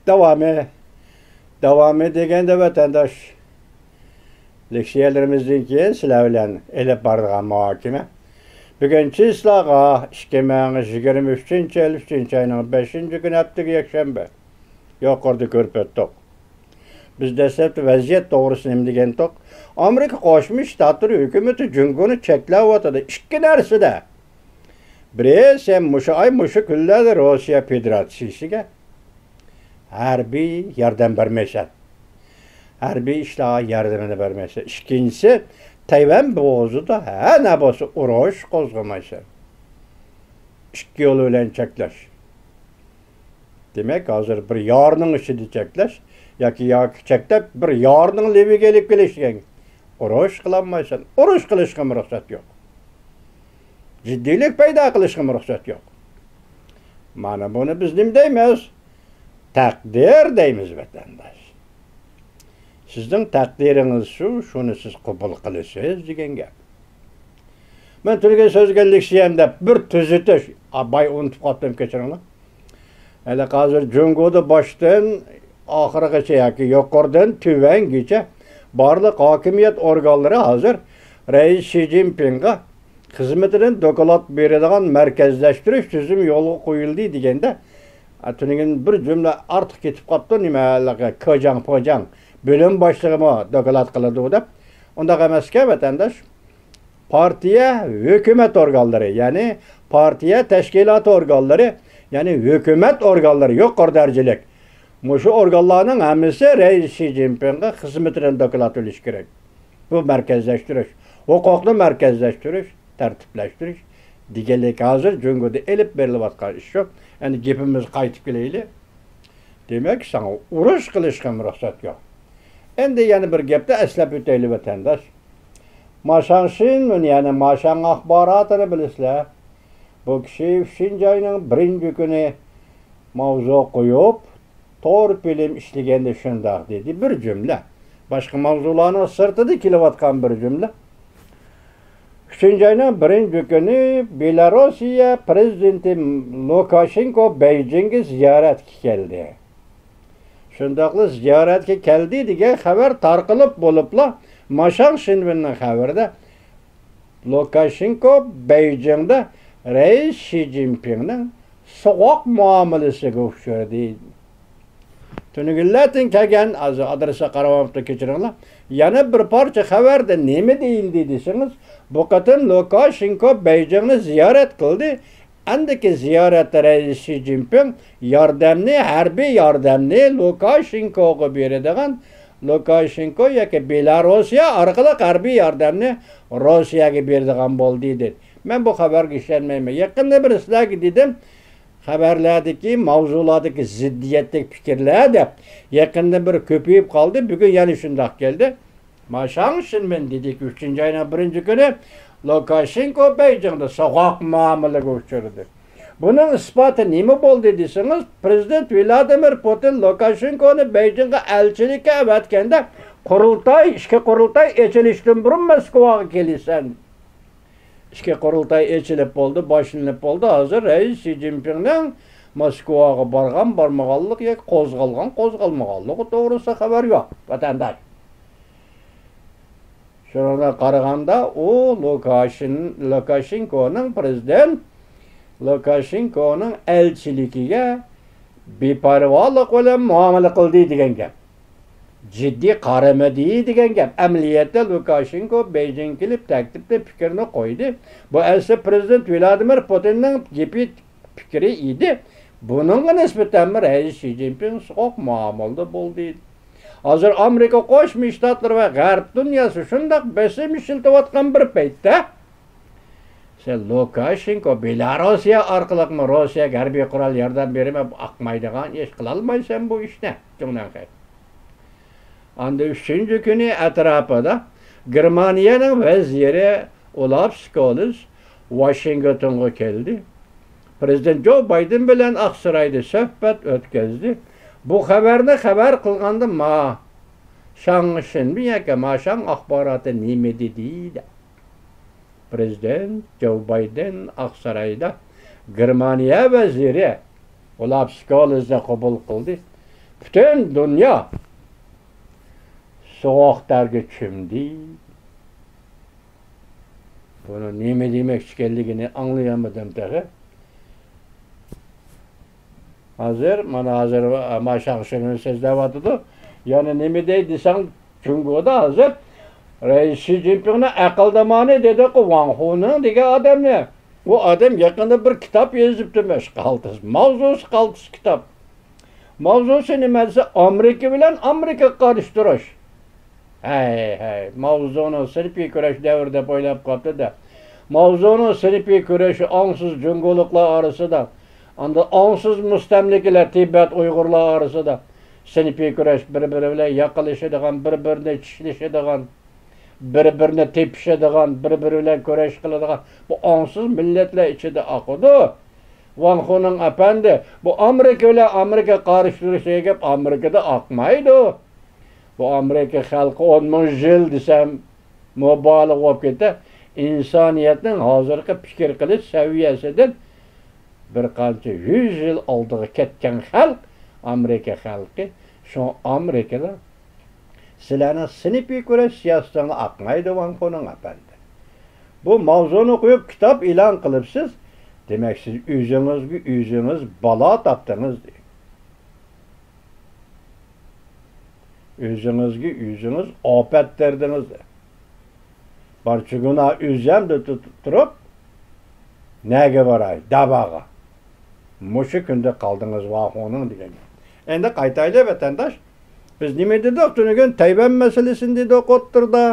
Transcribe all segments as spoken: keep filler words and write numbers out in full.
داۋامى، داۋامى دېگەندە، ۋەتەنداش، لېكسىيەلىرىمىزدىن كېيىن سىلەر بىلەن ئېلىپ بارىدىغان مۇھاكىمە. بۈگۈن چىسلاغا، ئىككى مىڭ يىگىرمە ئۈچىنچى يىل ئۈچىنچى ئاينىڭ بەشىنچى كۈنى، ھەپتىگە يەكشەنبە. يۇقىرىدا كۆرۈپ ئۆتتۇق. بىز دەسلەپتە ۋەزىيەت توغرىسىدا نېمە دېگەنتۇق؟ ئامېرىكا قوشما شتاتلىرى ھۆكۈمىتى جۇڭگونى چەكلەۋاتىدۇ. ئىككى نەرسىدە. بىرى، سەن مۇشۇ ئاي، مۇشۇ كۈنلەردە روسىيە فېدېراتسىيىسىگە ھەربىي ياردەم بەرمەيسەن. ھەربىي ئىشلارغا ياردىمىنى بەرمەيسەن. ئىككىنچىسى، تەيۋەن بوغۇزىدا ھە نە بولسا ئۇرۇش قوزغىمايسەن. ئىككى يول بىلەن چەكلەش. دېمەك، ھازىر بىر يارنىڭ ئىچىدە چەكلەش ياكى، ياكى چەكلەپ بىر يارنىڭ لېۋىگە ئېلىپ كېلىش دېگەن. ئۇرۇش قىلالمايسەن. ئۇرۇش قىلىشقىمۇ رۇخسەت يوق. جىددىيلىك پەيدا قىلىشقىمۇ رۇخسەت يوق. مانا بۇنى بىز نېمە دەيمىز؟ تەقدىر دەيمىز، ۋەتەنداش. سىزنىڭ تەقدىرىڭىز شۇ، شۇنى سىز قوبۇل قىلىسىز دېگەن گەپ. مەن تۈنۈگۈن سۆزلىگەن لېكسىيەمدە بىر تۈزىتىش، ئا، باي ئۇنتۇپ قاپتىم، كەچۈرۈڭلار. ھېلىقى ھازىر جۇڭگودا باشتىن ئاخىرغىچە ياكى يۇقىرىدىن تۆۋەنگىچە بارلىق ھاكىمىيەت ئورگانلىرى ھازىر رەئىس شى جىنپىڭغا خىزمىتىدىن دوكلات بېرىدىغان مەركەزلەشتۈرۈش تۈزۈمى يولغا قويۇلدى دېگەندە، ئا، تۈنۈگۈن بىر جۈملە ئارتۇق كېتىپ قاپتۇ، نېمە، ھېلىقى كېجاڭ پېجاڭ بۆلۈم باشلىقىمۇ دوكلات قىلىدۇ دەپ. ئۇنداق ئەمەسكەن، ۋەتەنداش. پارتىيە، ھۆكۈمەت ئورگانلىرى، يەنى پارتىيە تەشكىلاتى ئورگانلىرى، يەنى ھۆكۈمەت ئورگانلىرى، يۇقىرى دەرىجىلىك مۇشۇ ئورگانلارنىڭ ھەممىسى رەئىس شى جىنپىڭغا خىزمىتىدىن دوكلات ئېلىشى كېرەك. بۇ مەركەزلەشتۈرۈش، ھوقۇقنى مەركەزلەشتۈرۈش، تەرتىپلەشتۈرۈش دېگەنلىك ھازىر جۇڭگودا ئېلىپ بېرىلىۋاتقان ئىش شۇ. ئەمدى گېپىمىزگە قايتىپ كېلەيلى. دېمەك، ساڭا ئۇرۇش قىلىشقىمۇ رۇخسەت يوق. ئەمدى يەنە بىر گەپنى ئەسلەپ ئۆتەيلى، ۋەتەنداش. ماشاڭ شىنۋېن، يەنى ماشاڭ ئاخباراتىنى بىلىسىلەر. بۇ كىشى ئۈچىنچى ئاينىڭ بىرىنچى كۈنى ماۋزۇ قويۇپ، تور فىلىم ئىشلىگەندە شۇنداق دېدى. بىر جۈملە. باشقا ماۋزۇلارنىڭ سىرتىدا كېلىۋاتقان بىر جۈملە. ئۈچىنچى ئاينىڭ بىرىنچى كۈنى بېلاروسىيە پىرېزىدېنتى لۇكاشېنكو بېيجىڭگە زىيارەتكە كەلدى. شۇنداقلا زىيارەتكە كەلدى دېگەن خەۋەر تارقىلىپ بولۇپلا، ماشاڭ شىنۋېننىڭ خەۋىرىدە لۇكاشېنكو بېيجىڭدا رەئىس شى جىنپىڭنىڭ سوغۇق مۇئامىلىسىگە ئۇچرىدى. تۈنۈگۈنلەردىن كەلگەن، ھازىر ئادرېسقا قارىۋاپتۇ، كەچۈرۈڭلار. يەنە بىر پارچە خەۋەردە نېمە دېيىلدى دېسىڭىز، بۇ قېتىم لۇكاشېنكو بېيجىڭنى زىيارەت قىلدى. ئەندىكى زىيارەتتە رەئىس شى جىنپىڭ ياردەمنى، ھەربىي ياردەمنى لۇكاشېنكوغا بېرىدىغان، لۇكاشېنكو ياكى بېلاروسىيە ئارقىلىق ھەربىي ياردەمنى روسىيەگە بېرىدىغان بولدى، دېدى. مەن بۇ خەۋەرگە ئىشەنمەيمەن. يېقىندا بىر سىلەرگە دېدىم، خەۋەرلەردىكى، ماۋزۇلاردىكى زىددىيەتلىك پىكىرلەر دەپ، يېقىندا بىر كۆپىيىپ قالدى، بۈگۈن يەنە شۇنداق كەلدى. ماشاڭ شىنۋېن دېدىكى، ئۈچىنچى ئاينىڭ بىرىنچى كۈنى لۇكاشېنكو بېيجىڭدا سوغۇق مۇئامىلىگە ئۇچرىدى. بۇنىڭ ئىسپاتى نېمە بولدى دېسىڭىز، پىرېزىدېنت ۋلادىمىر پۇتىن لۇكاشېنكونى بېيجىڭغا ئەلچىلىككە ئەۋەتكەندە، قۇرۇلتاي، ئىككى قۇرۇلتاي ئېچىلىشتىن بۇرۇن موسكۋاغا كېلىسەن. ئىككى قۇرۇلتاي ئېچىلىپ بولدى، باشلىنىپ بولدى. ھازىر رەئىس شى جىنپىڭنىڭ موسكۋاغا بارغان، بارمىغانلىقى ياكى قوزغالغان، قوزغالمىغانلىقى توغرىسىدا خەۋەر يوق، ۋەتەنداش. شۇنىڭغا قارىغاندا، ئۇ لۇكاشېن-، لۇكاشېنكونىڭ، پىرېزىدېنت لۇكاشېنكونىڭ ئەلچىلىكىگە بىپەرۋالىق بىلەن مۇئامىلە قىلدى دېگەن گەپ. جىددىي قارىمىدى دېگەن گەپ. ئەمەلىيەتتە لۇكاشېنكو بېيجىڭغا كېلىپ تەكلىپنى، پىكىرنى قويدى. بۇ ئەسلى پىرېزىدېنت ۋلادىمىر پۇتىننىڭ گېپى، پىكرى ئىدى. بۇنىڭغا نىسبەتەن رەئىس شى جىنپىڭ سوغۇق مۇئامىلىدە بولدى. ھازىر ئامېرىكا قوشما شتاتلىرى ۋە غەرب دۇنياسى شۇنداق بېسىم ئىشلىتىۋاتقان بىر پەيتتە، سەن لۇكاشېنكو بېلاروسىيە ئارقىلىقمۇ روسىيەگە ھەربىي قورال ياردەم بېرىمەن، ئاقمايدىغان ئىش، قىلالمايسەن بۇ ئىشنى، جۇڭنەنخەي. ئاندىن ئۈچىنچى كۈنى ئەتراپىدا گېرمانىيەنىڭ ۋەزىرى ئولاف سكولز ۋاشىنگتونغا كەلدى. پىرېزىدېنت جو بايدېن بىلەن ئاقسارايدا سۆھبەت ئۆتكۈزدى. بۇ خەۋەرنى خەۋەر قىلغاندا ما شاڭ شىنبىن ياكى ما شاڭ ئاخباراتى نېمە دېدى؟ پىرېزىدېنت جو بايدېن ئاقسارايدا گېرمانىيە ۋەزىرى ئولاف سكولزنى قوبۇل قىلدى. پۈتۈن دۇنيا سوغۇق تەرگە چۆمدى. بۇنىڭ نېمە دېمەكچى ئىكەنلىكىنى ئاڭلىيالمىدىم تېخى. ھازىر، مانا ھازىر، ما شاڭشىڭنى سۆزلەۋاتىدۇ. يەنە نېمە دەي دېسەڭ، جۇڭگودا ھازىر رەئىس شى جىنپىڭنىڭ ئەقىلدامانى دېدۇقۇ، ۋاڭ خۇنىڭ دېگەن ئادەمنى. ئۇ ئادەم يېقىندا بىر كىتاب يېزىپتۇ، مەش قالتىس، ماۋزۇسى قالتىس كىتاب. ماۋزۇسى نېمە دېسە، ئامېرىكا بىلەن ئامېرىكىغا قارشى تۇرۇش. ھەي، ھەي، ماۋزۇنىڭ سىنىپىي كۈرەش دەۋرى دەپ ئويلاپ قاپتۇ-دە. ماۋزۇنىڭ سىنىپىي كۈرەشى ئاڭسىز جۇڭگولۇقلار ئارىسىدا، ئاندىن ئاڭسىز مۇستەملىكىلەر تىبەت ئۇيغۇرلار ئارىسىدا سىنىپىي كۈرەش، بىر-بىرى بىلەن ياقىلىشىدىغان، بىر-بىرىنى چىشلىشىدىغان، بىر-بىرىنى تېپىشىدىغان، بىر-بىرى بىلەن كۈرەش قىلىدىغان بۇ ئاڭسىز مىللەتلەر ئىچىدە ئاقىدۇ. ۋان خۇنىڭ ئەپەندى، بۇ ئامېرىكا بىلەن ئامېرىكا قارشى تۇرۇش دېگەن گەپ ئامېرىكىدا ئاقمايدۇ. بۇ ئامېرىكا خەلقى ئون مىڭ يىل دېسەم مۇبالىغە بولۇپ كېتە. ئىنسانىيەتنىڭ ھازىرقى پىكىر قىلىش سەۋىيەسىدىن بىر قانچە يۈز يىل ئالدىغا كەتكەن خەلق، ئامېرىكا خەلقى. شۇڭا ئامېرىكىدا سىلەرنىڭ سىنىپىي كۈرەش سىياسىتىڭلار ئاقمايدۇ، ۋان خۇنىڭ ئەپەندى. بۇ ماۋزۇنى قويۇپ كىتاب ئېلان قىلىپسىز، دېمەك، سىز ئۆزىڭىزگە ئۆزىڭىز بالا تاپتىڭىز، دەيدۇ. ئۆزىڭىزگە ئۆزىڭىز ئاپەت بەردىڭىز. بارچە گۇناھ ئۆزۈمدە تۇ-، تۇرۇپ، نەگە باراي؟ دەۋاغا. مۇشۇ كۈندە قالدىڭىز، ۋاخۇنىڭ دېگەن گەپ. ئەمدى قايتايلى، ۋەتەنداش. بىز نېمە دېدۇق تۈنۈگۈن؟ تەيۋەن مەسىلىسىنى دېدۇق ئوتتۇرىدا.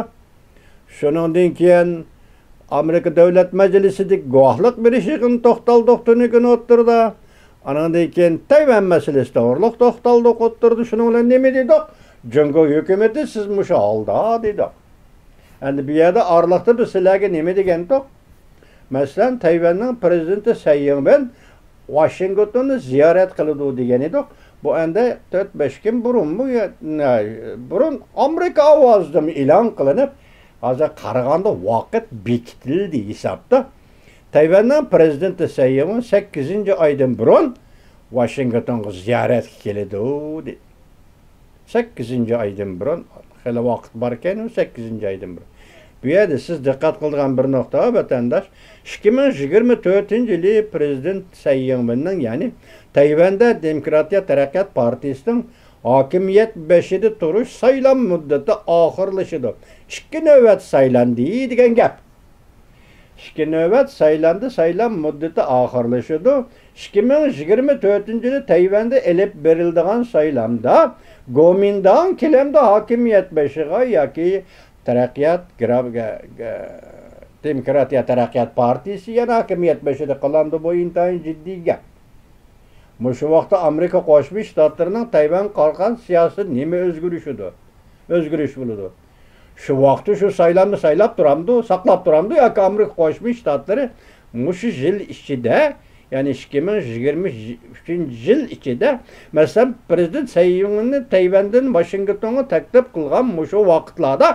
شۇنىڭدىن كېيىن ئامېرىكا دۆلەت مەجلىسىدىكى گۇۋاھلىق بېرىش يىغىنى توختالدۇق تۈنۈگۈن ئوتتۇرىدا. ئانىڭدىن كېيىن تەيۋەن مەسىلىسى توغرۇلۇق توختالدۇق ئوتتۇرىدا. شۇنىڭ بىلەن نېمە دېدۇق؟ جۇڭگو ھۆكۈمىتى، سىز مۇشۇ ھالدا دېدۇق. ئەمدى بۇ يەردە ئارىلىقتا بىز سىلەرگە نېمە دېگەنتۇق؟ مەسىلەن، تەيۋەننىڭ پىرېزىدېنتى سەي يىڭۋېن ۋاشىنگتوننى زىيارەت قىلىدۇ دېگەن ئىدۇق. بۇ ئەمدى تۆت بەش كۈن بۇرۇنمۇ يا-، نە-، بۇرۇن ئامېرىكا ئاۋازىدىمۇ ئېلان قىلىنىپ، ھازىر قارىغاندا ۋاقىت بېكىتىلدى ھېسابتا. تەيۋەننىڭ پىرېزىدېنتى سەي يىڭۋېن سەككىزىنچى ئايدىن بۇرۇن ۋاشىنگتونغا زىيارەتكە كېلىدۇ، دېدى. سەككىزىنچى ئايدىن بۇرۇن، خېلى ۋاقىت باركەن، سەككىزىنچى ئايدىن بۇرۇن. بۇ يەردە سىز دىققەت قىلىدىغان بىر نۇقتا، ۋەتەنداش، ئىككى مىڭ يىگىرمە تۆتىنچى يىلى پىرېزىدېنت سەي يىڭۋېننىڭ، يەنى تەيۋەندە دېموكراتىيە تەرەققىيات پارتىيىسىنىڭ ھاكىمىيەت بېشىدا تۇرۇش سايلام مۇددىتى ئاخىرلىشىدۇ. ئىككى نۆۋەت سايلاندى دېگەن گەپ. ئىككى نۆۋەت سايلاندى، سايلام مۇددىتى ئاخىرلىشىدۇ. ئىككى مىڭ يىگىرمە تۆتىنچى يىلى تەيۋەندە ئېلىپ بېرىلىدىغان سايلامدا گومىنداڭ كېلەمدۇ ھاكىمىيەت بېشىغا ياكى تەرەققىيات گرا-، گە-، گە-، دېموكراتىيە تەرەققىيات پارتىيىسى يەنە ھاكىمىيەت بېشىدا قالامدۇ؟ بۇ ئىنتايىن جىددىي گەپ. مۇشۇ ۋاقىتتا ئامېرىكا قوشما شتاتلىرىنىڭ تەيۋەنگە قارىغان سىياسىتى نېمە ئۆزگىرىشىدۇ؟ ئۆزگىرىش بولىدۇ. شۇ ۋاقىتتا شۇ سايلامنى سايلاپ تۇرامدۇ، ساقلاپ تۇرامدۇ ياكى ئامېرىكا قوشما شتاتلىرى مۇشۇ يىل ئىچىدە، يەنى ئىككى مىڭ يىگىرمە ئۈچىنچى يىل ئىچىدە، مەسىلەن، پىرېزىدېنت سەي يىڭۋېننى تەيۋەندىن ۋاشىنگتونغا تەكلىپ قىلغان مۇشۇ ۋاقىتلاردا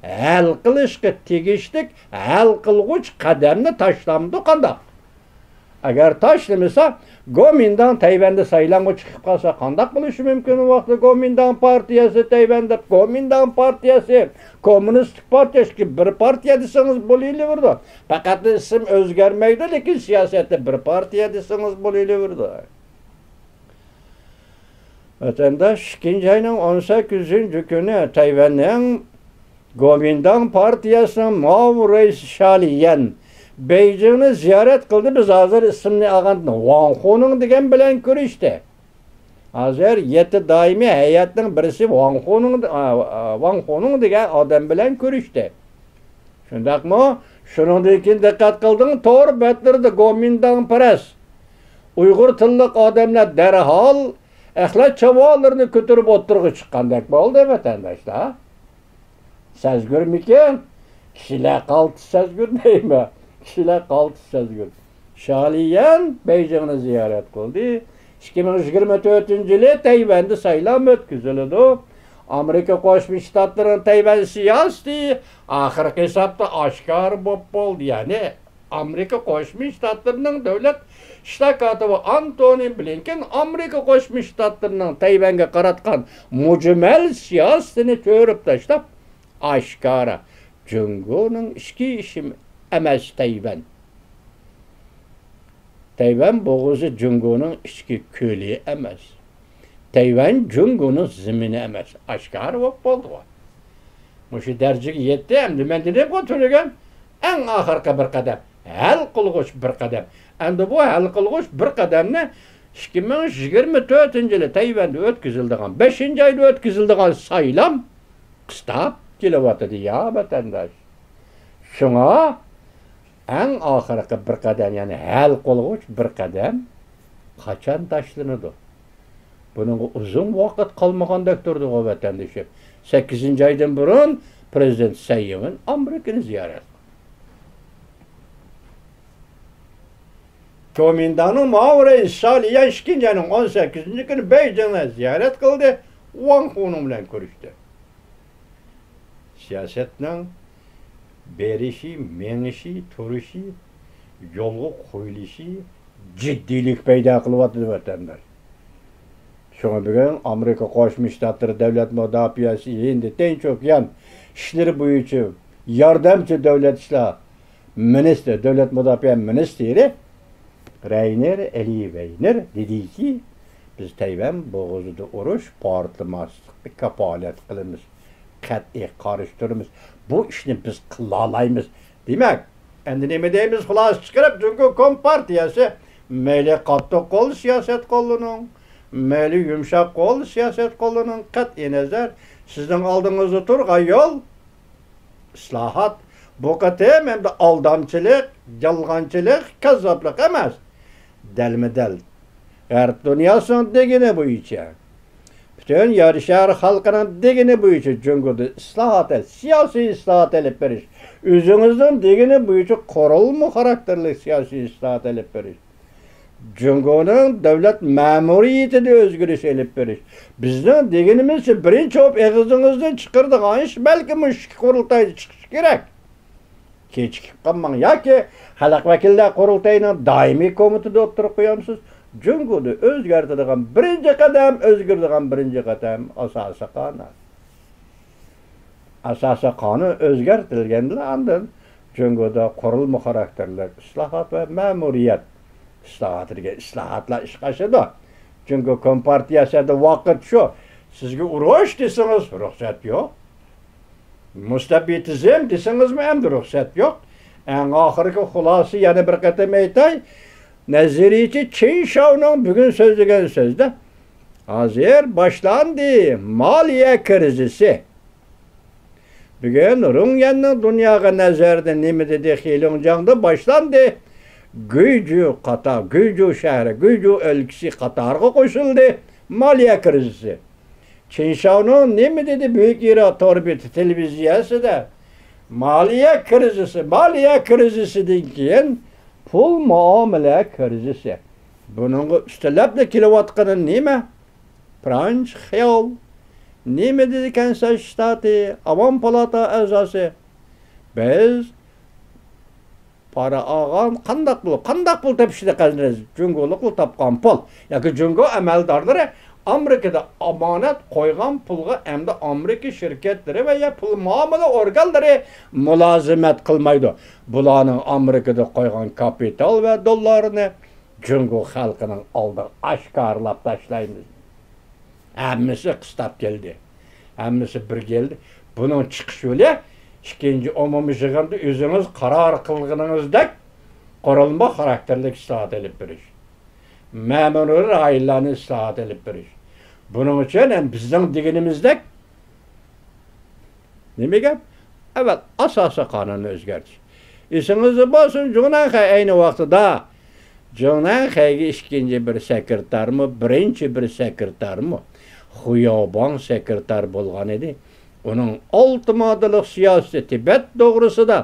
ھەل قىلىشقا تېگىشلىك ھەل قىلغۇچ قەدەمنى تاشلامدۇ قانداق؟ ئەگەر تاشلىمىسا، گومىنداڭ تەيۋەندە سايلامغا چىقىپ قالسا قانداق بولۇشى مۇمكىن؟ ئۇ ۋاقىتتا گومىنداڭ پارتىيەسى تەيۋەندە، گومىنداڭ پارتىيەسى، كوممۇنىستىك پارتىيە، ئىككى بىر پارتىيە دېسىڭىز بولۇۋېرىدۇ. پەقەت ئىسىم ئۆزگەرمەيدۇ، لېكىن سىياسەتتە بىر پارتىيە دېسىڭىز بولۇۋېرىدۇ. ۋەتەنداش، ئىككىنچى ئاينىڭ ئون سەككىزىنچى كۈنى تەيۋەننىڭ گومىنداڭ پارتىيەسىنىڭ ماۋۇ رەئىسى شالى يەن بېيجىڭنى زىيارەت قىلدى. بىز ھازىر ئىسمىنى ئالغان ۋاڭ خۇنىڭ دېگەن بىلەن كۆرۈشتى. ھازىر يەتتە دائىمىي ھەيئەتنىڭ بىرسى ۋاڭ خۇنىڭ، ئا، ئا، ۋاڭ خۇنىڭ دېگەن ئادەم بىلەن كۆرۈشتى. شۇنداقمۇ؟ شۇنىڭدىن كېيىن دىققەت قىلدىڭ، تور بەتلىرىدە گومىنداڭ پەرەس، ئۇيغۇر تىللىق ئادەملەر دەرھال ئەخلەت چاۋالىرىنى كۆتۈرۈپ ئوتتۇرىغا چىققاندەك بولدى، ۋەتەنداشلار. سەزگۈرمىكىن؟ كىشىلەر قالتىس سەزگۈر دەيمەن. كىشىلەر قالتىس سەزگۈر. شالى يەن بېيجىڭنى زىيارەت قىلدى. ئىككى مىڭ يىگىرمە تۆتىنچى يىلى تەيۋەندە سايلام ئۆتكۈزۈلىدۇ. ئامېرىكا قوشما شتاتلىرىنىڭ تەيۋەن سىياسىتى ئاخىرقى ھېسابتا ئاشكارا بولۇپ بولدى. يەنى ئامېرىكا قوشما شتاتلىرىنىڭ دۆلەت ئىشلار كاتىپى ئانتونى بلىنكېن ئامېرىكا قوشما شتاتلىرىنىڭ تەيۋەنگە قاراتقان مۈجمەل سىياسىتىنى چۆرۈپ تاشلاپ، ئاشكارا، جۇڭگونىڭ ئىچكى ئىشى ئەمەس تەيۋەن. تەيۋەن بوغۇزى جۇڭگونىڭ ئىچكى كۆلى ئەمەس. تەيۋەن جۇڭگونىڭ زېمىنى ئەمەس. ئاشكارا بولۇپ بولدىغۇ. مۇشۇ دەرىجىگە يەتتى، ئەمدى مەن دېدىمغۇ تۈنۈگۈن، ئەڭ ئاخىرقى بىر قەدەم، ھەل قىلغۇچ بىر قەدەم. ئەمدى بۇ ھەل قىلغۇچ بىر قەدەمنى ئىككى مىڭ يىگىرمە تۆتىنچى يىلى تەيۋەندە ئۆتكۈزۈلىدىغان، بەشىنچى ئايدا ئۆتكۈزۈلىدىغان سايلام قىستاپ كېلىۋاتىدۇ يا، ۋەتەنداش. شۇڭا ئەڭ ئاخىرقى بىر قەدەم، يەنى ھەل قىلغۇچ بىر قەدەم قاچان تاشلىنىدۇ؟ بۇنىڭغا ئۇزۇن ۋاقىت قالمىغاندەك تۇرىدىغۇ، ۋەتەندىشىم. سەككىزىنچى ئايدىن بۇرۇن پرېزىدېنت سەي ئىنۋېن ئامېرىكىنى زىيارەت قىلدى. كومىنداننىڭ مۇئاۋىنى شالىيەن ئىككىنچى ئاينىڭ ئون سەككىزىنچى كۈنى بېيجىڭنى زىيارەت قىلدى، ۋاڭ خۇنىڭ بىلەن كۆرۈشتى. سىياسەتنىڭ بېرىشى، مېڭىشى، تۇرۇشى، يولغا قويۇلۇشى جىددىيلىك پەيدا قىلىۋاتىدۇ، ۋەتەنداش. شۇڭا بۈگۈن ئامېرىكا قوشما شتاتلىرى دۆلەت مۇداپىئەسى، ھىندى تىنچ ئوكيان ئىشلىرى بويىچە ياردەمچى دۆلەت ئىشلار مىنىستىرى، دۆلەت مۇداپىئە مىنىستىرى رەينېر ئېلى ۋېينېر دېدىكى، بىز تەيۋەن بوغۇزىدا ئۇرۇش پارتلىماسلىققا كاپالەت قىلىمىز. قەتئىي قارشى تۇرىمىز. بۇ ئىشنى بىز قىلالايمىز. دېمەك، ئەمدى نېمە دەيمىز؟ خۇلاسە چىقىرىپ، جۇڭگو كومپارتىيەسى مەيلى قاتتىق قول سىياسەت قوللىنىڭ، مەيلى يۇمشاق قول سىياسەت قوللىنىڭ، قەتئىي نەزەر، سىزنىڭ ئالدىڭىزدا تۇرغان يول ئىسلاھات. بۇ قېتىم ئەمدى ئالدامچىلىق، يالغانچىلىق، كاززاپلىق ئەمەس. دەلمۇدەل غەرب دۇنياسىنىڭ دېگىنى بويىچە، پۈتۈن يەر شارى خەلقىنىڭ دېگىنى بويىچە جۇڭگودا ئىسلاھات، سىياسىي ئىسلاھات ئېلىپ بېرىش، ئۆزىڭىزنىڭ دېگىنى بويىچە قۇرۇلما خاراكتېرلىك سىياسىي ئىسلاھات ئېلىپ بېرىش، جۇڭگونىڭ دۆلەت مەمۇرىيىتىدە ئۆزگىرىش ئېلىپ بېرىش. بىزنىڭ دېگىنىمىزچە، بىرىنچى بولۇپ ئېغىزىڭىزدىن چىقىرىدىغان ئىش بەلكىم مۇشۇ ئىككى قۇرۇلتايدا چىقىشى كېرەك. كېچىكىپ قالماڭ ياكى خەلق ۋەكىللەر قۇرۇلتىيىنىڭ دائىمىي كومىتېتىدا ئوتتۇرىغا قويامسىز. جۇڭگودا ئۆزگەرتىدىغان بىرىنچى قەدەم، ئۆزگىرىدىغان بىرىنچى قەدەم ئاساسىي قانۇن. ئاساسىي قانۇن ئۆزگەرتىلگەندىلا ئاندىن جۇڭگودا قۇرۇلما خاراكتېرلىك ئىسلاھات ۋە مەمۇرىيەت ئىسلاھاتى دېگەن ئىسلاھاتلار ئىشقا ئاشىدۇ. جۇڭگو كومپارتىيەسىدە ۋاقىت شۇ. سىزگە ئۇرۇش دېسىڭىز، رۇخسەت يوق. مۇستەبىتىزم دېسىڭىزمۇ، ئەمدى رۇخسەت يوق. ئەڭ ئاخىرقى خۇلاسە يەنە بىر قېتىم ئېيتاي. نەزەرىيچى چېن شاۋنىڭ بۈگۈن سۆزلىگەن سۆزىدە، ھازىر باشلاندى مالىيە كىرىزىسى. بۈگۈن رۇڭ يەننىڭ دۇنياغا نەزەردە نېمە دېدى؟ خېلۇڭجياڭدا باشلاندى. گۇيجۇ قاتار، گۇيجۇ شەھىرى، گۇيجۇ ئۆلكىسى قاتارىغا قوشۇلدى مالىيە كىرىزىسى. چېن شاۋنىڭ نېمە دېدى؟ بۈيۈك ئىراق تور بېتى تېلېۋىزىيەسىدە مالىيە كىرىزىسى، مالىيە كىرىزىسىدىن كېيىن پۇل مۇئامىلە كىرىزىسى. بۇنىڭغا ئۈستىلەپلا كېلىۋاتقىنى نېمە؟ پرانچ خياۋ نېمە دېدى؟ كەنساس شتاتى ئاۋام پالاتا ئەزاسى، بىز پارا ئالغان، قانداق پۇل، قانداق پۇل تېپىشنى قەزىنىمىز؟ جۇڭگولۇقلا تاپقان پۇل ياكى جۇڭگو ئەمەلدارلىرى ئامېرىكىدا ئامانەت قويغان پۇلغا ئەمدى ئامېرىكا شىركەتلىرى ۋە يا پۇل مۇئامىلە ئورگانلىرى مۇلازىمەت قىلمايدۇ. بۇلارنىڭ ئامېرىكىدا قويغان كاپىتال ۋە دوللارىنى جۇڭگو خەلقىنىڭ ئالدىغا ئاشكارىلاپ تاشلايمىز. ھەممىسى قىستاپ كەلدى. ھەممىسى بىر كەلدى. بۇنىڭ چىقىش يولى ئىككىنچى ئومۇمىي يىغىندا ئۆزىڭىز قارار قىلغىنىڭىزدەك قۇرۇلما خاراكتېرلىك ئىسلاھات ئېلىپ بېرىش. مەمۇرىي رايونلارنى ئىسلاھات ئېلىپ بېرىش. بۇنىڭ ئۈچۈن ھەم بىزنىڭ دېگىنىمىزدەك نېمە گەپ؟ ئەۋەل ئاساسىي قانۇننى ئۆزگەرتىش. ئېسىڭىزدە بولسۇن، جۇڭنەنخەي ئەينى ۋاقتىدا جۇڭنەنخەيگە ئىككىنچى بىر سېكرېتارمۇ، بىرىنچى بىر سېكرېتارمۇ، خۇياۋباڭ سېكرېتار بولغان ئىدى. ئۇنىڭ ئالتە ماددىلىق سىياسىتى تىبەت توغرىسىدا،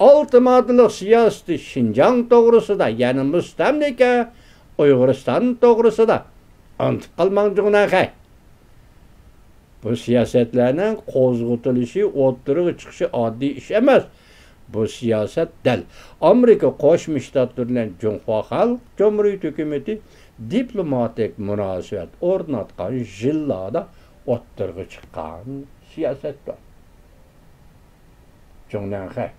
ئالتە ماددىلىق سىياسىتى شىنجاڭ توغرىسىدا، يەنى مۇستەملىكە ئۇيغۇرىستان توغرىسىدا. ئۇنتۇپ قالماڭ جۇڭنەنخەي. بۇ سىياسەتلەرنىڭ قوزغىتىلىشى، ئوتتۇرىغا چىقىشى ئاددىي ئىش ئەمەس. بۇ سىياسەت دەل ئامېرىكا قوشما شتاتلىرى بىلەن جۇڭخۇا خەلق جۇمھۇرىيىتى ھۆكۈمىتى دىپلوماتىك مۇناسىۋەت ئورناتقان يىللاردا ئوتتۇرىغا چىققان سىياسەتتۇر. جۇڭنەنخەي.